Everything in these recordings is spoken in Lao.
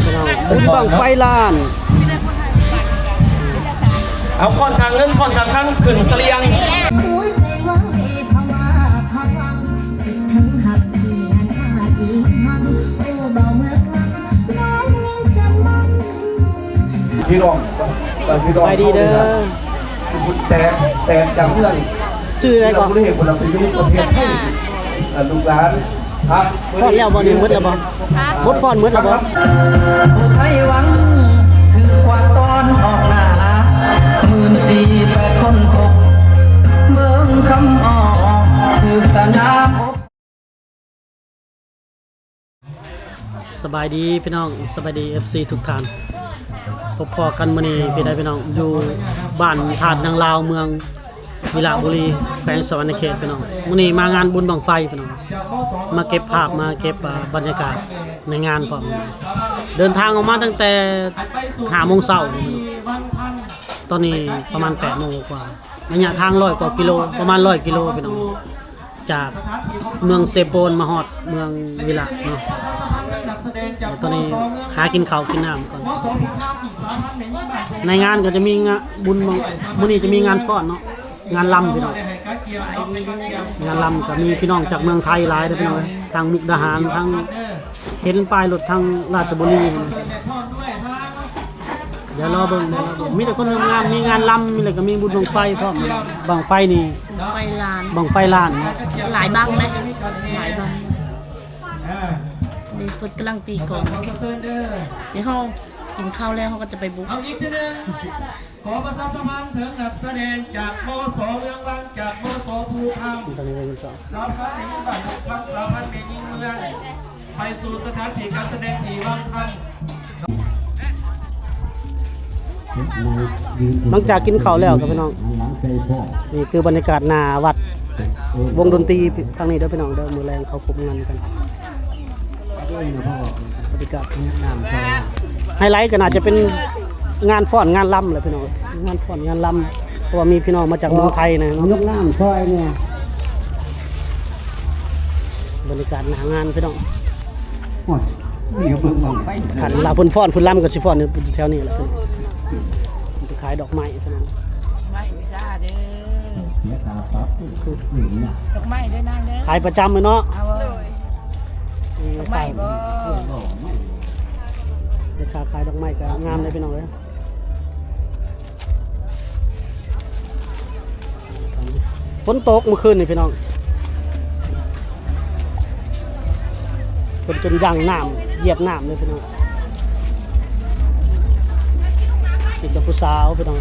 ພີ່ນ້ອງ ບຸນບັ້ງໄຟລ້ານ ເອົາຄ້ອນທາງເງິນ ຄ້ອນທາງຄຳ ຂຶ້ນສະລຽງ. ພີ່ນ້ອງ ເອີ ພີ່ນ້ອງ ສະບາຍດີເດີ ແຕກ ແຕກຈາກເຮືອນ ຊື່ໃດເກາະ? ສູ້ກັນຍາ ລູກຫຼານ ຮອດແລ້ວບໍ່ນີ້? ໝົດແລ້ວບໍ່? ບົດຟ້ອນໝົດແລ້ວບໍ່? ຜູ້ໄທຫວັງຖືກກວາດຕອນອອກໜ້າ ໝື່ນສີ່ແປດຄົນຄົບ ເບິ່ງຄຳອອກຖືກສະຍາມອົບ. ສະບາຍດີພີ່ນ້ອງ ສະບາຍດີ ເອັຟຊີ ທຸກທ່ານ ພົບພໍ້ກັນມື້ນີ້ພີ່ໃດພີ່ນ້ອງ ຢູ່ບ້ານທາດນາງລາວ ເມືອງວິລະບູລີ ແຂວງສະຫວັນນະເຂດພີ່ນ້ອງ. ມື້ນີ້ມາງານບຸນບັ້ງໄຟພີ່ນ້ອງ ມາເກັບພາບ ມາເກັບ ອ່າ ບັນຍາກາດໃນງານພ້ອມ. ເດີນທາງອອກມາຕັ້ງແຕ່ຫ້າໂມງເຊົ້າ ຕອນນີ້ປະມານແປດໂມງກວ່າ ໄລຍະທາງຮ້ອຍກວ່າກິໂລ ປະມານຮ້ອຍກິໂລພີ່ນ້ອງ. ຈາກເມືອງເຊໂປນມາຮອດເມືອງວິລະເນາະ. ຕອນນີ້ຫາກິນເຂົ້າກິນນ້ຳກ່ອນ. ໃນງານກໍຈະມີງາ ບຸນ ມື້ນີ້ຈະມີງານຟ້ອນເນາະ ງານລຳພີ່ນ້ອງ. ງານລຳກໍມີພີ່ນ້ອງຈາກເມືອງໄທຫຼາຍເດີພີ່ນ້ອງ ທາງມຸກດາຫານ ທາງ ເຫັນປ້າຍລົດທາງລາຊບູລີ. ດຽວລໍເບິ່ງ ດຽວລໍເບິ່ງ ມີແຕ່ຄົນງາມໆ ມີງານລຳ ມີແລ້ວກໍມີບຸນບັ້ງໄຟພ້ອມ. ບັ້ງໄຟນີ້ ບັ້ງໄຟລ້ານ ບັ້ງໄຟລ້ານເນາະ ຫຼາຍບັ້ງເດ້ ຫຼາຍບັ້ງ. ນີ້ເພິ່ນກຳລັງຕີກອງ ດຽວເຮົາກິນເຂົ້າແລ້ວ ເຮົາກໍຈະໄປບຸກ. ຂໍປະຊາສຳພັນເຖິງນັກສະແດງຈາກ ມສ ເມືອງວັງ ຈາກ ມສ ພູຄຳ ສາພັນແມ່ຍິງບ້ານ ສາພັນແມ່ຍິງເມືອງ ໄປສູ່ສະຖານທີ່ການສະແດງທີ່ວັງຄຳ. ຫຼັງຈາກກິນເຂົ້າແລ້ວກັບພີ່ນ້ອງ ນີ້ຄືບັນຍາກາດໜ້າວັດ ວົງດົນຕີທາງນີ້ເດີພີ່ນ້ອງເດີ ມື້ແລງເຂົາພົບງານກັນ. ໄຮໄລກໍໜ້າຈະເປັນງານຟ້ອນງານລຳແຫຼະພີ່ນ້ອງ ງານຟ້ອນງານລຳ ເພາະວ່າມີພີ່ນ້ອງມາຈາກເມືອງໄທນະເນາະ ຍົກນ້ຳຊ່ອຍແດ່. ບັນຍາກາດໜ້າງານພີ່ນ້ອງ ໂອ້ຍ ມີເບິ່ງບັ້ງໄຟ ຄັນລາວເພິ່ນຟ້ອນເພິ່ນລຳກໍຊິຟ້ອນຢູ່ແຖວນີ້ແຫຼະພີ່ນ້ອງ. ໄປຂາຍດອກໄມ້ພີ່ນ້ອງ ດອກໄມ້ວິຊາເດີ ເສຍຄ່າປັບ ດອກໄມ້ເດີນາງເດີ ຂາຍປະຈຳເລີຍເນາະ. ເອົາ ເອີ ດອກໄມ້ບໍ່? ແມ່ຄ້າຂາຍດອກໄມ້ກໍງາມເລີຍພີ່ນ້ອງເອີຍ. ຝົນຕົກມື້ຄືນນີ້ພີ່ນ້ອງ ຝົນຈົນຍັງນ້ຳ ຢຽບນ້ຳເລີຍພີ່ນ້ອງ. ເຫັນແຕ່ຜູ້ສາວພີ່ນ້ອງ.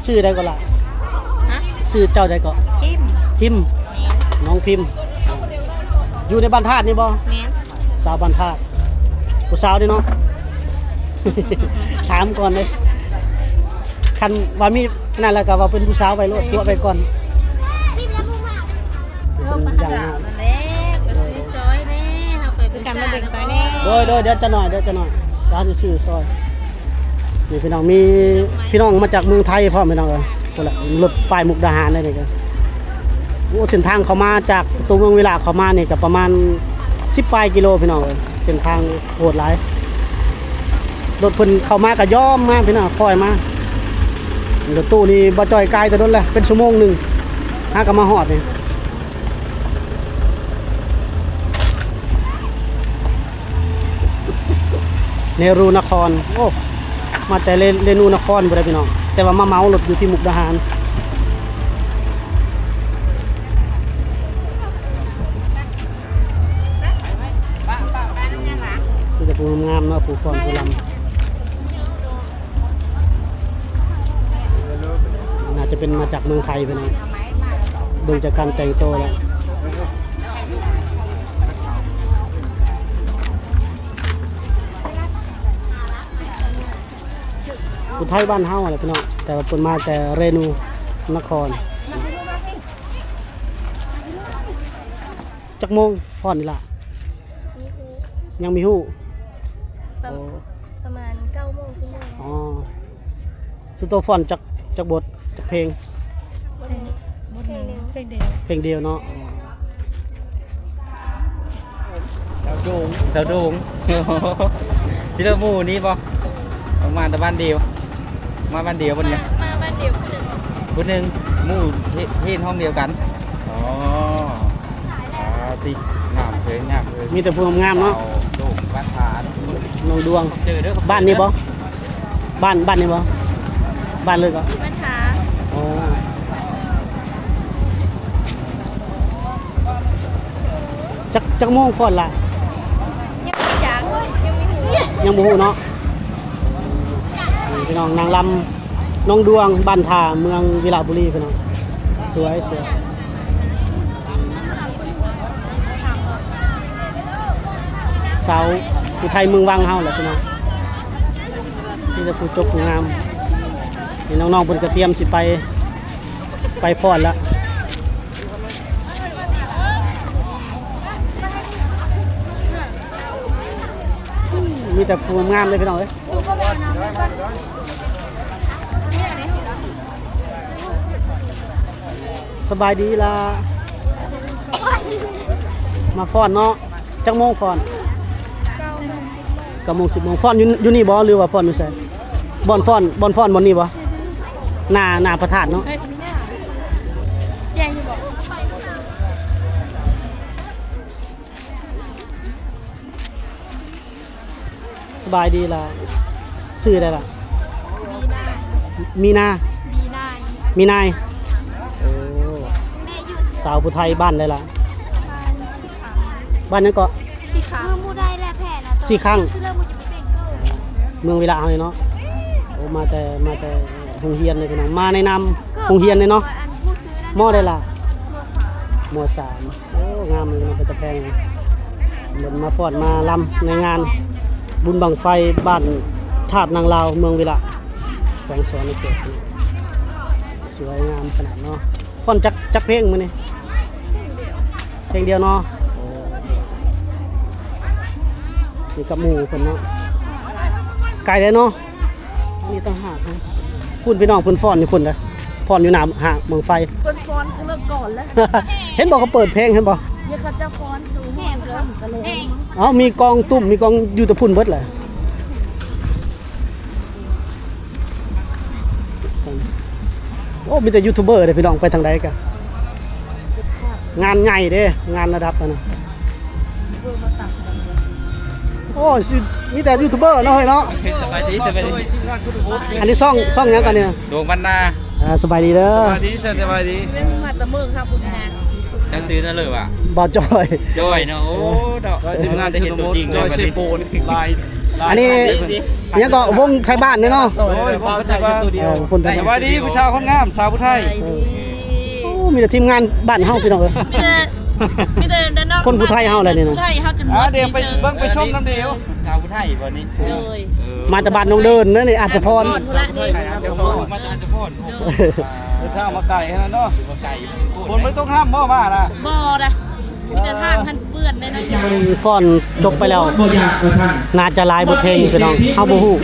ຊື່ໃດເກາະລະ? ຮະ? ຊື່ເຈົ້າໃດເກາະ? ພິມ. ພິມ ແມ່ນ ນ້ອງພິມ ຢູ່ໃນບ້ານທາດນີ້ບໍ່? ແມ່ນ ສາວບ້ານທາດ ຜູ້ສາວນີ້ເນາະ. ຖາມກ່ອນເດ້ ຄັນວ່າມີນັ້ນແລ້ວກໍວ່າເປັນຜູ້ສາວໄວ້ໂລດ ຕົວະໄວ້ກ່ອນ. ເຮົາກໍຫານັ້ນແຫຼະ ກໍຊື້ຊອຍແດ່ ເຮົາໄປ ຄືກັນ ມາເບິ່ງຊອຍແດ່. ໂດຍໆ ດຽວຈັກໜ້ອຍ ດຽວຈັກໜ້ອຍ ດຽວຊິຊື້ຊອຍ. ນີ້ພີ່ນ້ອງ ມີພີ່ນ້ອງມາຈາກເມືອງໄທພ້ອມພີ່ນ້ອງເອີຍ ພຸ້ນລະ ລົດປ້າຍມຸກດາຫານເດ້ນີ້ກໍ. ໂອ້ ເສັ້ນທາງເຂົ້າມາຈາກປະຕູເມືອງວິລະເຂົ້າມານີ້ກໍປະມານສິບປາຍກິໂລພີ່ນ້ອງເອີຍ ເສັ້ນທາງໂຫດຫຼາຍ. ລົດເພິ່ນເຂົ້າມາກໍຢ່ອມມາພີ່ນ້ອງ ຄ່ອຍມາ. ລົດຕູ້ນີ້ບໍ່ຈ່ອຍກາຍແຕ່ດົນແລ້ວ ເປັນຊົ່ວໂມງໜຶ່ງ ຫາກໍມາຮອດນີ້. ເນຣູນະຄອນ ໂອ້ ມາແຕ່ເຣ ເຣນູນະຄອນພຸ້ນເດ້ພີ່ນ້ອງ ແຕ່ວ່າມາເໝົາລົດຢູ່ທີ່ມຸກດາຫານ. ມີແຕ່ຜູ້ງາມໆເນາະ ຜູ້ຟ້ອນຜູ້ລຳ. ໜ້າຈະເປັນມາຈາກເມືອງໄທພີ່ນ້ອງ ເບິ່ງຈາກການແຕ່ງໂຕແລ້ວ. ຜູ້ໄທບ້ານເຮົາຫັ້ນແຫຼະພີ່ນ້ອງ ແຕ່ວ່າເພິ່ນມາແຕ່ເຣນູນະຄອນ. ຈັກໂມງຟ້ອນນີ້ລະ? ມີຮູ້ ຍັງມີຮູ້. ປະ ໂອ້ ປະມານເກົ້າໂມງ ສິບໂມງ. ອໍ ສຸໂຕຟ້ອນຈັກ ຈັກບົດ ຈັກເພງ? ບົດໜຶ່ງ ເພງໜຶ່ງ ເພງດຽວ ເພງດຽວເນາະ. ສາວໂດງ ສາວໂດງ ຊິເລີໝູ່ນີ້ບໍ່? ມາແຕ່ບ້ານດຽວ ມາບ້ານດຽວບໍ່ນີ້? ມາ ມາບ້ານດຽວຜູ້ໜຶ່ງ ຜູ້ໜຶ່ງ ໝູ່ເຮ- ຮຽນຫ້ອງດຽວກັນ. ອໍ ອ່າ ຕິ ງາມເລີຍ ງາມເລີຍ ມີແຕ່ຜູ້ງາມໆເນາະ. ສາວໂດງບ້ານທ່າ ນ້ອງດວງ ເຈີເດີ ບ້ານນີ້ບໍ່? ບ້ານ ບ້ານນີ້ບໍ່? ບ້ານເລີຍກໍ ບ້ານທ່າ. ອໍ ຈັກ ຈັກໂມງຟ້ອນລະ? ຍັງບໍ່ຈັກ ຍັງບໍ່ຮູ້ ຍັງບໍ່ຮູ້ເນາະ. ນີ້ພີ່ນ້ອງ ນາງລຳນ້ອງດວງ ບ້ານທ່າ ເມືອງວິລະບູລີ ພີ່ນ້ອງ ສວຍ ສວຍ ສາວຜູ້ໄທເມືອງວັງເຮົາແຫຼະພີ່ນ້ອງ ມີແຕ່ຜູ້ຈົບຜູ້ງາມ. ນີ້ນ້ອງໆເພິ່ນກໍຕຽມຊິໄປ ໄປຟ້ອນລະ ມີແຕ່ຜູ້ງາມເລີຍພີ່ນ້ອງເອີຍ. ສະບາຍດີລະ ມາຟ້ອນເນາະ. ຈັກໂມງຟ້ອນ? ເກົ້າໂມງ ສິບໂມງ ເກົ້າໂມງ ສິບໂມງ. ຟ້ອນຢູ່ ຢູ່ນີ້ບໍ່ ຫຼືວ່າຟ້ອນຢູ່ໃສ? ບ່ອນຟ້ອນ ບ່ອນຟ້ອນບ່ອນນີ້ບໍ່? ໜ້າ ໜ້າພະທາດເນາະ. ເອີຍ ມີໜ້າ ແຈ້ງຢູ່ບໍ່? ສະບາຍດີລະ ຊື່ໃດລະ? ມີນາ ມີນາ ມີນາຍ ມີນາຍ. ໂອ້ ສາວຜູ້ໄທ ບ້ານໃດລະ? ບ້ານຫຍັງເກາະ? ສີຄັງ ເມືອງວິລະເຮົານີ້ເນາະ. ໂອ້ ມາແຕ່ ມາແຕ່ໂຮງຮຽນເລີຍພີ່ນ້ອງ ມາໃນນາມໂຮງຮຽນເລີຍເນາະ. ມໍໃດລະ? ມໍສາມ ມໍສາມ. ໂອ້ ງາມເລີຍເນາະ ເປັນຕາແພງເນາະ. ເພິ່ນມາຟ້ອນມາລຳໃນງານບຸນບັ້ງໄຟບ້ານທາດນາງລາວ ເມືອງວິລະ ແຂວງສະຫວັນນະເຂດ. ສວຍງາມຂະໜາດເນາະ. ຟ້ອນຈັກ ຈັກເພງມື້ນີ້? ເພງດຽວເນາະ. ໂອ້ ນີ້ກັບໝູ່ເພິ່ນເນາະ. ໄກແລ້ວເນາະ. ນີ້ຕ່າງຫາກ ພຸ້ນພີ່ນ້ອງເພິ່ນຟ້ອນຢູ່ພຸ້ນເດ້ ຟ້ອນຢູ່ໜ້າຫາກບັ້ງໄຟ. ເພິ່ນຟ້ອນເລີກກ່ອນແລ້ວ ເຫັນບໍ່ ເຂົາເປີດເພງ ເຫັນບໍ່? ເຂົາຈະຟ້ອນສູງ ເອົ້າ ມີກອງຕຸ້ມ ມີກອງຢູ່ແຕ່ພຸ້ນເບິດແຫຼະ. ໂອ້ ມີແຕ່ຢູທູບເບີເດ້ພີ່ນ້ອງ ໄປທາງໃດກະ ງານໃຫຍ່ເດ້ ງານລະດັບຫັ້ນນະ. ໂອ້ ຊິມີແຕ່ຢູທູບເບີເນາະ ເຮີ້ຍເນາະ. ສະບາຍດີ ສະບາຍດີ. ອັນນີ້ຊ່ອງ ຊ່ອງຫຍັງກະນີ້? ດວງບັນນາ. ອ່າ ສະບາຍດີເດີ. ສະບາຍດີ ສະບາຍດີ. ມາແຕ່ເມືອງເຮົາພຸ້ນນະ. ເຈົ້າຊື່ນັ້ນເລີຍວ່າ ບ່າວຈ້ອຍ. ຈ້ອຍເນາະ. ໂອ້ ເນາະ ທີມງານຊົນນະບົດ ຈ້ອຍເຊໂປນ ຫຼາຍ ຫຼາຍ. ອັນນີ້ຫຍັງເກາະ ວົງໄທບ້ານນີ້ເນາະ. ໂດຍ ວົງໄທບ້ານ. ເອີ ຄົນໄທ. ສະບາຍດີຜູ້ສາວຄົນງາມ ສາວຜູ້ໄທ. ໂອ້ ມີແຕ່ທີມງານບ້ານເຮົາພີ່ນ້ອງເອີຍ. ມີແຕ່ ມີແຕ່ ຄົນຜູ້ໄທເຮົາແຫຼະນີ້ນະ. ຜູ້ໄທເຮົາຈົນໝົດ. ອ່າ ດຽວໄປເບິ່ງໄປຊົມນຳດຽວ. ສາວຜູ້ໄທບໍ່ນີ້? ໂດຍ. ເອີ ມາແຕ່ບ້ານໜອງເດີນເດີນີ້ ອາດສະພອນ. ມາແຕ່ອາດສະພອນ. ເດີນທາງມາໄກຂະໜາດເນາະ. ມາໄກ. ຝົນບໍ່ຕົກຫ້ຳບໍ່ມານະ? ບໍ່ນະ ມີແຕ່ທາງຫັ້ນເປື້ອນເດ້ເນາະ. ຟ້ອນຈົບໄປແລ້ວ ໜ້າຈະຫຼາຍບົດເພງພີ່ນ້ອງ ເຮົາບໍ່ຮູ້.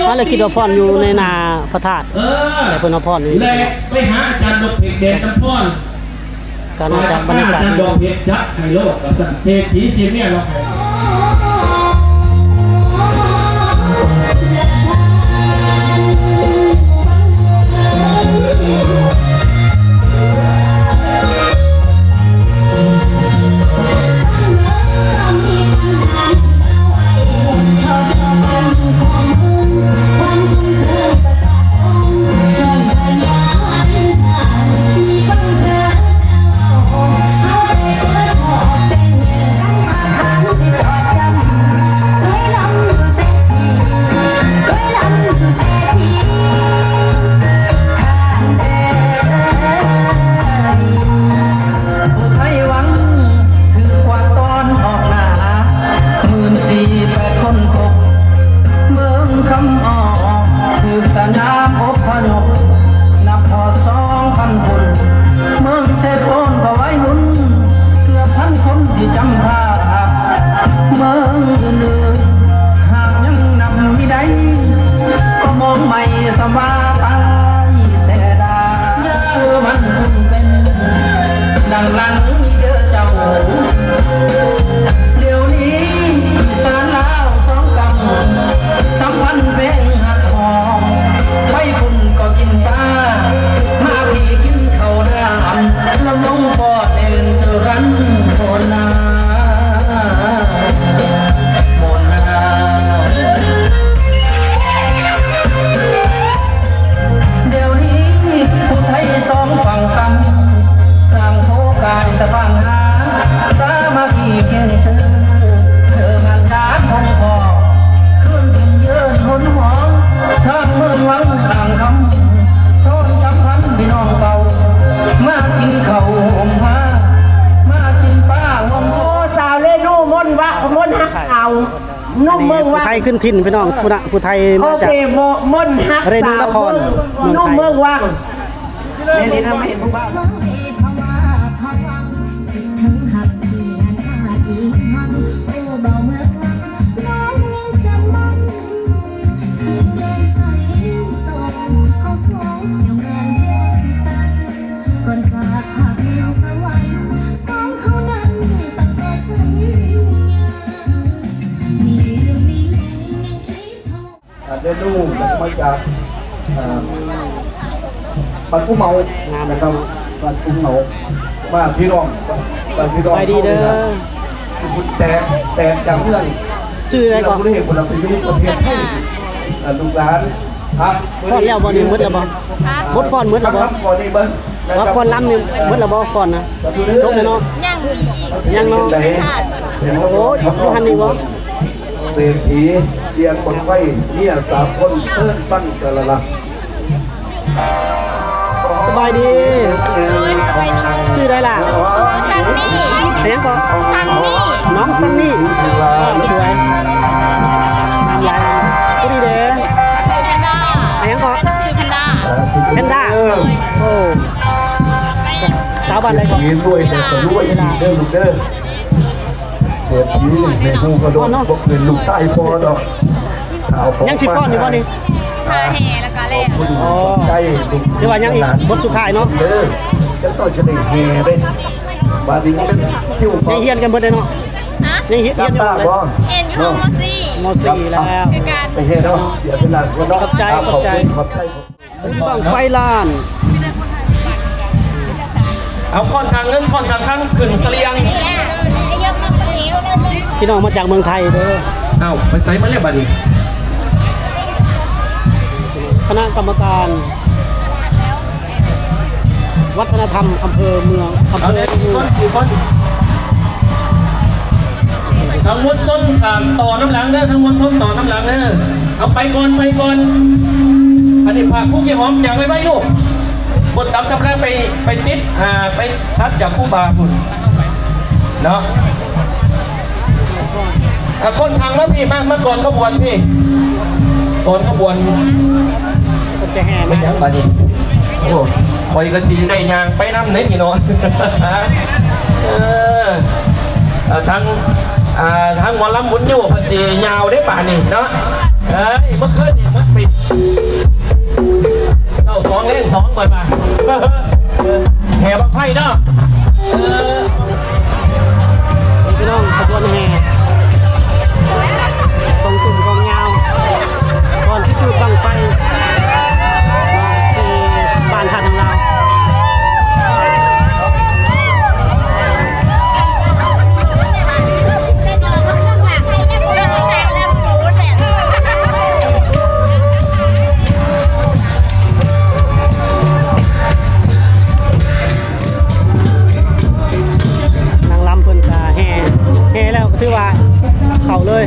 ເຮົາລະຄິດວ່າຟ້ອນຢູ່ໃນໜ້າພະທາດ ແຕ່ເພິ່ນວ່າຟ້ອນຢູ່ ແລະ ໄປຫາອາຈານນົກເພັກແດນຄຳພອນ. ການອອກຈາກບັນຍາກາດ ດອກເຫັດຈັດໃຫ້ໂລດ ວ່າຊັ້ນ ເສດຖີຊີເມຍລະ. ໜຸ່ມເມືອງວັງ ອັນນີ້ຜູ້ໄທຂຶ້ນຖິ່ນພີ່ນ້ອງ ຜູ້ນະ ຜູ້ໄທມາຈາກ ໂອເຄ ມົນຮັກສາວເມືອງ ເຣນູນະຄອນ ເມືອງໄທ ໜຸ່ມເມືອງວັງ ແມ່ນນີ້ນະ ມາເຫັນຜູ້ບ່າວ ອ່າ ເມນູມາຈາກ ອ່າ ບ້ານພູເມົາ ງາມ ນະຄັບ ບ້ານພູເມົາ ມາພີ່ນ້ອງ ບ້ານພີ່ນ້ອງ ສະບາຍດີເດີ ເຮົານີ້ນະ ແຕກ ແຕກຈາກເມືອງ ຊື່ໃດເກາະ? ທີ່ລະບູຣີ ພຸ້ນລະ ໄປຢູ່ປະເທດໄທ ອ່າ ລູກຫຼານ ອ່ະ ຟ້ອນແລ້ວບໍ່ນີ້? ໝົດແລ້ວບໍ່? ຮະ? ບົດຟ້ອນໝົດແລ້ວບໍ່? ວ່າຟ້ອນລຳນີ້ໝົດແລ້ວບໍ່? ຟ້ອນນະ ຈົບແລ້ວເນາະ? ຍັງມີອີກ ຍັງເນາະ? ໂອ້ຍ ຢູ່ຫັ້ນນີ້ບໍ່? ເສດຖີ ສຽງບັ້ງໄຟ ເມຍສາມຄົນ ເຊີນຟັງສະລະລະ. ສະບາຍດີ ໂດຍ ສະບາຍດີ ຊື່ໃດລະ? ຊື່ຊັນນີ ຫຍັງເກາະ? ຊັນນີ ນ້ອງຊັນນີ ສວຍ ງາມຫຼາຍ ຜູ້ນີ້ເດ? ຊື່ແພນດ້າ ຫຍັງເກາະ? ຊື່ແພນດ້າ ແພນດ້າ ໂດຍ ໂອ້ ສາວບ້ານໃດເກາະ? ເສດຖີລວຍແຕ່ກໍລວຍອີກເດີລູກເດີ ເສດຖີແມ່ນໝູ່ກໍດົກ ບໍ່ເປັນລູກຊາຍພໍ່ດອກ ຍັງຊິຟ້ອນຢູ່ບໍ່ນີ້? ຖ້າແຫ່ແລ້ວກໍແລ້ວ ອໍ ຖືວ່າຍັງອີກບົດສຸດທ້າຍເນາະ ເດີ ຈັ່ງຕ້ອງຊິໄດ້ແຫ່ເດ້ ບາດນີ້ຍັງຄິວ ຍັງຮຽນກັນເບິດເດ້ເນາະ? ຮະ? ຍັງຮຽນ ຮຽນຢູ່ ຮຽນຢູ່ຫ້ອງ ມໍສີ່ ມໍສີ່ແລ້ວ ຄືກັນ ໄປເຮັດເນາະ ເສຍເວລາເນາະ ຂອບໃຈ ຂອບໃຈ ຂອບໃຈ. ບັ້ງໄຟລ້ານ ເອົາຄ້ອນທາງເງິນ ຄ້ອນທາງຄຳ ຂຶ້ນສະລຽງ ພີ່ນ້ອງມາຈາກເມືອງໄທເດີ. ອ້າວ ໄປໃສມາແລ້ວບັດນີ້? ຄະນະກຳມະການວັດທະນະທຳອຳເພີເມືອງ ອຳເພີ ເອົາແດ່ ສີ່ຄົນ ສີ່ຄົນ. ທາງມວນຊົນຂ້າມຕໍ່ນຳຫຼັງເດີ ທາງມວນຊົນຕໍ່ນຳຫຼັງເດີ ເອົາໄປກ່ອນ ໄປກ່ອນ ອັນນີ້ພາຄູເກຫອມ ຢ່າງໄວໆລູກ ບົດຕາມທຳນາໄປ ໄປຕິດ ອ່າ ໄປຖັດຈາກຄູບາພຸ້ນເນາະ ອ່າ ຄົນທາງມາພີ້ ມາ ມາກ່ອນຂະບວນພີ້ ກ່ອນຂະບວນ ເພິ່ນຈະແຫ່ມາ ແມ່ນຫຍັງບາດນີ້? ໂອ້ ຂ້ອຍກໍຊິໄດ້ຍ່າງໄປນຳເດ້ນີ້ເນາະ ເອີ ເອີ ທາງ ອ່າ ທາງໝໍລຳບຸນຢູ່ເພິ່ນຊິຍາວເດ້ບາດນີ້ເນາະ ເອີຍ ເມື່ອຄືນນີ້ມັນໄປເຊົ້າສອງແລງສອງເພິ່ນວ່າ ແຫ່ບັ້ງໄຟເນາະ ເອີ. ນີ້ພີ່ນ້ອງ ຂະບວນແຫ່ ກອງຕຸ້ມກອງຍາວ ກ່ອນຊິຈູດບັ້ງໄຟ ທີ່ບ້ານທ່າທາງລາວ. ນາງລຳເພິ່ນກະແຫ່ ແຫ່ແລ້ວກໍຖືວ່າເຂົ້າເລີຍ.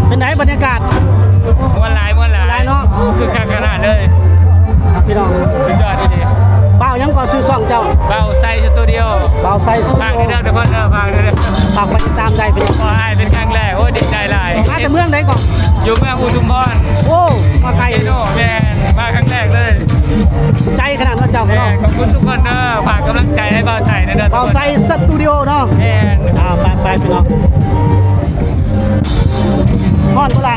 ເປັນໃດບັນຍາກາດ? ມ່ວນຫຼາຍ ມ່ວນຫຼາຍ ຫຼາຍເນາະ ຄຶກຄັກຂະໜາດເລີຍພີ່ນ້ອງ ສຸດຍອດອີ່ຫຼີ. ບ່າວຫຍັງກໍຊື່ຊ່ອງເຈົ້າ? ບ່າວໄຊສະຕູດິໂອ ບ່າວໄຊສະຕູດິໂອ ຝາກເດີທຸກຄົນເດີ ຝາກເດີ ຝາກໄປຕິດຕາມໄດ້ພີ່ນ້ອງ. ພໍອ້າຍເປັນຄັ້ງແລກ ໂອ້ ດີໃຈຫຼາຍ. ມາແຕ່ເມືອງໃດກໍ? ຢູ່ເມືອງອຸທຸມພອນ. ໂອ້ ມາໄກເນາະ. ແມ່ນ ມາຄັ້ງແລກເລີຍ. ໃຈຂະໜາດເນາະເຈົ້າເນາະ. ແມ່ນ ຂອບຄຸນທຸກຄົນເດີ ຝາກກຳລັງໃຈໃຫ້ບ່າວໄຊແດ່ເດີ. ບ່າວໄຊສະຕູດິໂອເນາະ. ແມ່ນ. ອ່າ ໄປໆ ພີ່ນ້ອງ. ຮ້ອນບໍ່ລະ?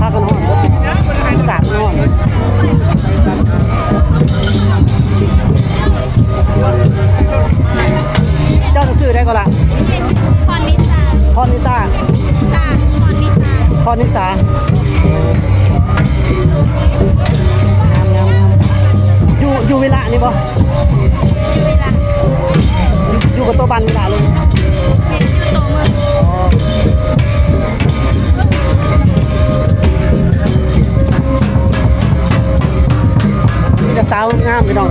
ພາກັນຮ້ອນ ອາກາດມັນຮ້ອນ. ເຈົ້າຊື່ໃດກໍລະ? ພອນນິສາ. ພອນນິສາ. ສາ ພອນນິສາ. ພອນນິສາ. ງາມໆ ຢູ່ ຢູ່ວິລະນີ້ບໍ່? ຢູ່ວິລະ. ຢູ່ ຢູ່ກັບຕົວບ້ານວິລະເລີຍ? ແມ່ນ ຢູ່ຕົວເມືອງ. ອໍ. ມີແຕ່ສາວງາມພີ່ນ້ອງ.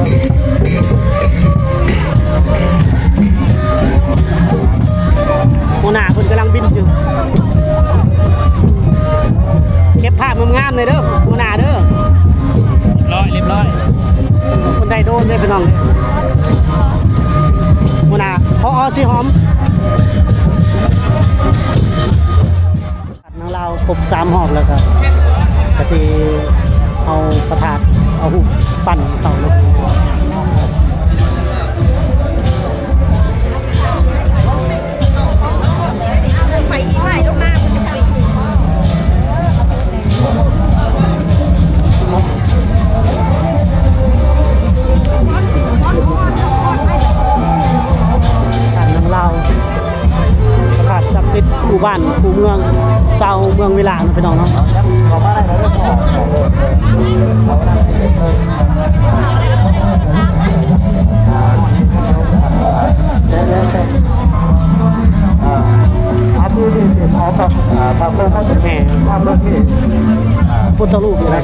ຫົວໜ້າເພິ່ນກຳລັງບິນຢູ່. ເດີ ຫົວໜ້າເດີ ຮຽບຮ້ອຍ ຮຽບຮ້ອຍ ຄົນໄດ້ໂດນເດ້ພີ່ນ້ອງ ຫົວໜ້າ ພໍ ອ ສີຫອມ ນາງລາວຄົບສາມຮອບແລ້ວກໍ ກໍຊິເອົາພະທາດ ເອົາຮູບປັ້ນເຂົ້າລົງ. ທ່ານນາງລາວ ພະທາດສັກສິດ ຄູ່ບ້ານຄູ່ເມືອງ ຊາວເມືອງວິລະເນາະ ພີ່ນ້ອງເນາະ. ແຫ່ພຸດທະຮູບນີ້ແຫຼະ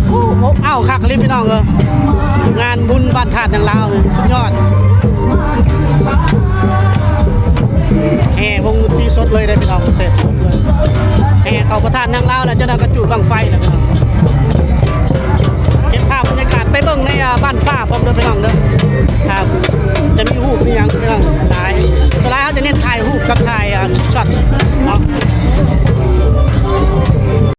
ໂອ້ ອົບອ້າວຄັກອີ່ຫຼີພີ່ນ້ອງເອີຍ ງານບຸນບ້ານທາດນາງລາວນີ້ສຸດຍອດ ແຫ່ວົງດົນຕີສົດເລີຍເດ້ພີ່ນ້ອງ ເສບສົດເລີຍ ແຫ່ເຂົ້າພະທາດນາງລາວແລ້ວ ຈັ່ງນັ້ນກໍຈູດບັ້ງໄຟແລ້ວພີ່ນ້ອງ ເກັບພາບບັນຍາກາດໄປເບິ່ງໃນ ອາ ບ້ານຟ້າ